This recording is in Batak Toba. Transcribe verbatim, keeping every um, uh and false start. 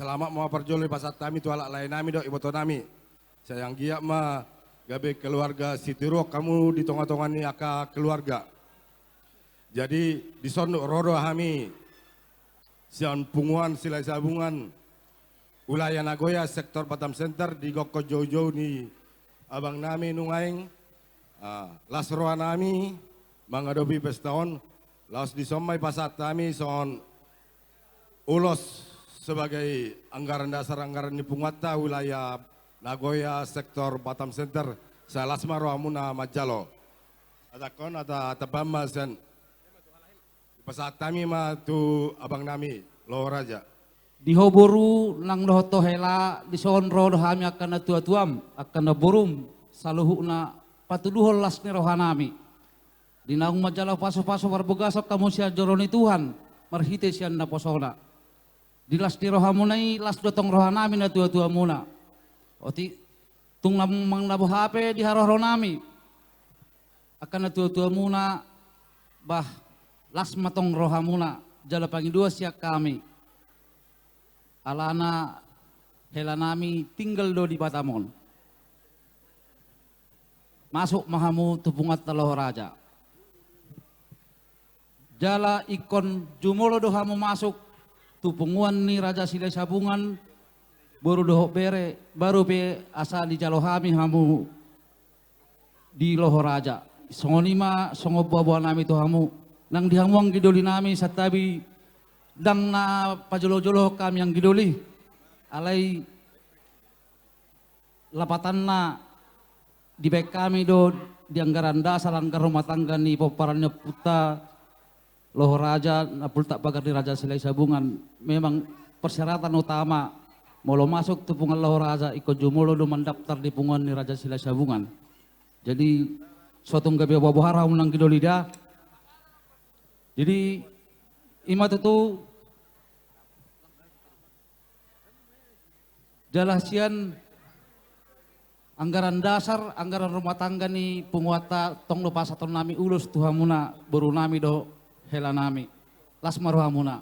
Selamat ma parjolo dipasahat hami tu halak lae nami dohot iboto nami. Sai anggiat ma gabe keluarga sitiruon hamu di tonga-tonga ni angka keluarga. Jadi, dison ro do hami sian Punguan Silahisabungan, Wilayah Nagoya, Sektor Batam Center, digokkon jou-jou ni abang nami Nuaeng. Ah, las roha nami mangadopi pesta on, laos dison ma dipasahat hami songon ulos sebagai anggaran dasar anggaran ni punguanta wilayah Nagoya sektor Batam Center, sai las ma rohamuna manjalo. Ata on, ata tambahan ma sian dipasahat hami ma tu abang nami Loho Raja. Di ho boru nang dohot ho hela, dison ro do hami angka natua-tuam, angka namborum, saluhutna patuduhon las ni roha nami. Di naung manjalo pasu-pasu parbagason hamu sian joro ni Tuhan, marhite sian naposona. Di las ni rohamuna i, las do tong roha nami natua-tuamuna. Otik tung naung manang na boha pe di haroa-roa nami, angka natua-tuamuna, bah, las ma tong rohamuna, jala pangidoan sian hami. Alana hela nami tinggal do di Batam on. Masuk ma hamu tu punguanta Loho Raja. Jala ingkon jumolo do hamu masuk tu punguan ni Raja Silahisabungan, boru dohot bere, baru pe asa dijalo hami hamu di Loho Raja. Songon i ma songon boa-boa nami tu hamu. Nang di hamu anggi doli nami, santabi ndang na pajolo-jolo hami anggi doli. Alai lapatanna dibaen hami do di anggaran dasar anggaran rumah tangga ni pomparan ni ompunta Loho Raja, nampultak pagar ni Raja Silahisabungan. Memang persyaratan utama molo masuk tu punguan Loho Raja, ingkon jumolo do mandaptar di punguan ni Raja Silahisabungan. Jadi, so tung gabe boa-boa hamu nang anggi doli da. Jadi, i ma tutu, jala sian anggaran dasar anggaran rumah tangga ni punguanta, tong do pasahaton nami ulos tu hamuna, boru nami dohot hela nami. Las ma rohamuna.